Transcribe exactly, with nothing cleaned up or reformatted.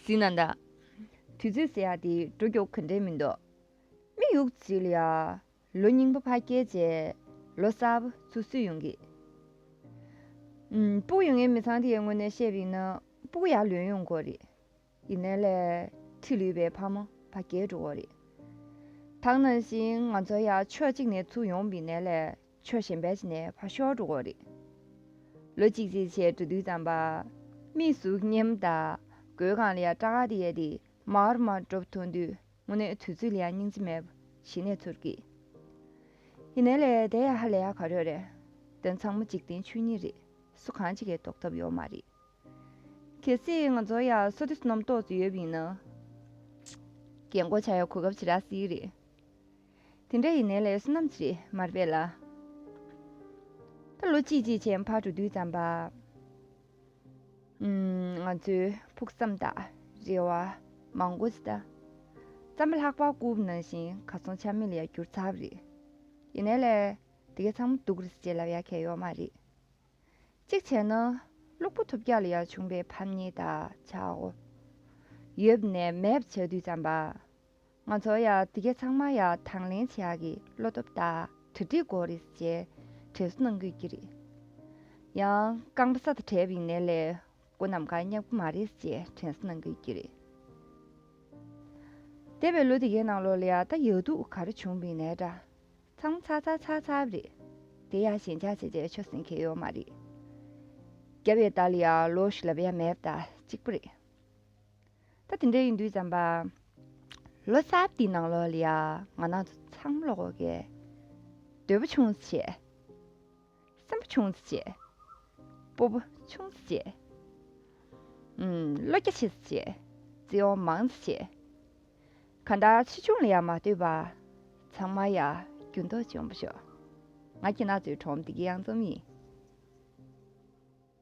དེ་ན་ད། དུས་ཚོད་ཟེར་ཡག་དེ་འགྲོ་མགྱོགས་ག་འདྲས་མི་འདུག་མི་ཡུག་ཅིག་ལ་ཡ། ལོ་རྙིང་པ་ཕར་བསྐྱལ་རྗེས་ལོ་གསར་པ་ཚུར་བསུ་ཡོང་གི། ཨུམ། སྤུ་གུ་ཡོད་མཁན་མི་ཚང་དེའི་ངོས་ནས་བཤད་པ་ཡིན་ན་སྤུ་གུ་ཡར་ལོན་ཡོང་གི་རེད། ཡིན་ནའི་ལས་ཁྲི་ལུས་པའི་ཕ་མ་ཕར་བསྐྱལ་འགྲོ་གི་རེད། ད་ག་ནང་བཞིན་ང་ཚོ་ཡར་ཕྱོགས་གཅིག་ནས་ཚུར་ཡོང་བ་ཡིན་ནའི་ལས་ཕྱོགས་གཞན་པ་ཞིག་ནས་ཕར་ཤོར་འགྲོ་གི་རེད། ལོ་གཅིག་ཅིག་བྱས་འགྲོ་དུས་ཙམ་པ། མིག་ཟུར་གཉིས་པ་དང་སྒོ་སྒང་ལ་ཡ་སྐྲ་དཀར་དེ་ཡ་དེ་མར་མར་འགྲོ་བ་མཐོང་དུས་དངོས་གནས་དུས་ཚོད་ལ་ཡ་སྙིང་རྗེ་མེད་པ་གཞི་ནས་ཚོར་གི། ཡིན་ནའི་ལས་དེ་ཡ་ཧ་ལས་ཡ་ག་རེ་རེད། དོན་ཚང་མ་འཇིག་རྟེན་ཆོས་ཉིད་རེད། སུ་གང་ཅིག་གིས་ཟློག་ཐབས་ཡོད་མ་རེད། གལ་སྲིད་ང་ཚོ་ཡ་བསོད་བདེ་བསོད་ནམས་ཏོག་ཙམ་ཡོད་པ་ཡིན་ན། རྒན་གོག་ཆགས་ཡ་གོ་སྐབས་ཅིག་རག་སྲིད་རེད། དེ་འདྲ་ཡིན་ནའི་ལས་བསོད་ནམས་ཅིག་མ་རེད་པས་ལ། ད་ལོ་གཅིག་ཅིག་བྱས་ཕར་འགྲོ་དུས་ཙམ་པ། ཨུམ། ང་ཚོའི་ཕུགས་བསམ་དང་རེ་བ་མང་པོ་ཞིག་དང་། རྩམ་པ་ལྷག་པར་བསྐུར་བ་ནང་བཞིན་གར་སོང་ཆ་མེད་ལ་ཡ་གྱུར་ཚར་བ་རེད། ཡིན་ནའི་ལས་དེ་ག་ཚང་མ་སྡུག་རེད་ཅེས་ལབ་ཡ་གང་ཡང་ཡོད་མ་རེད། གཅིག་བྱས་ན་སློབ་བུ་ཐོབ་རྒྱག་ལ་ཡ་བྱུང་བའི་ཕམ་ཉེས་དང་ཆག་སྒོ་ཡོད་ནས་མེད་པ་བྱ་དུས་ཙམ་པ། ང་ཚོ་ཡ་དེ་ག་ཚང་མ་ཡ་དང་ལེན་བྱེད་ཡག་གི་བློ་སྟོབས་དང་གྲ་སྒྲིག་དགོས་རེད་ཅེས་དྲན་གསོ་གནང་གི་ཡོད་ཀྱི་རེད། ཡང་རྐང་པ་ས་དང་བྲལ་བ་ཡིན་ནའི་ལས་མགོ་ནམ་མཁར་བསྙབ་ཀྱི་མ་རེད་ཅེས་དྲན་གསོ་གནང་གི་ཡོད་ཀྱི་རེད། འདས་པའི་ལོ་དེ་གའི་ནང་ལོགས་ལ་ཡ་ད་ཡག་སྡུག་ག་རེ་བྱུང་བ་ཡིན་ནའི་འདྲ། ཚང་མ་ཚར་ཚར་ཚར་ཚར་བ་རེད། དེ་ཡ་ཞེན་ཆགས་བྱས་བྱས་ཆོ་ཟིན་མཁན་ཡོད་མ་རེད། རྒྱབ་ཡ་ད་ལ་ཡ་ལོ་ཞིག་ལབ་ཡ་མེད་པ་དང་གཅིག་པ་རེད། ད་དེ་འདྲ་ཡིན་དུས་ཙམ་པ། ལོ་གསར་པ་འདིའི་ནང་ལོགས་ལ་ཡ་ང་རང་ཚོ་ཚང་མ་ལོག་གི་འདོད་པ་ཆུང་ཙམ་བྱས། སེམས་པ་ཆུང་ཙམ་བྱས། སྤོབས་པ་ཆུང་ཙམ་བྱས། ཨུམ། བློ་རྒྱ་ཆེ་ཙམ་བྱས། བརྩེ་བ་མང་ཙམ་བྱས། གང་ལྟར་ཆེ་ཆུང་ལ་ཡ་མ་ལྟོས་པར། ཚང་མ་ཡ་འགྱུར་ལྡོག་བྱུང་བ་ཤོག་ང་ཁྱེད་རང་ཚོའི་གྲོགས་བདེ་སྐྱིད་གཡང་འཛོམས་ཡིན།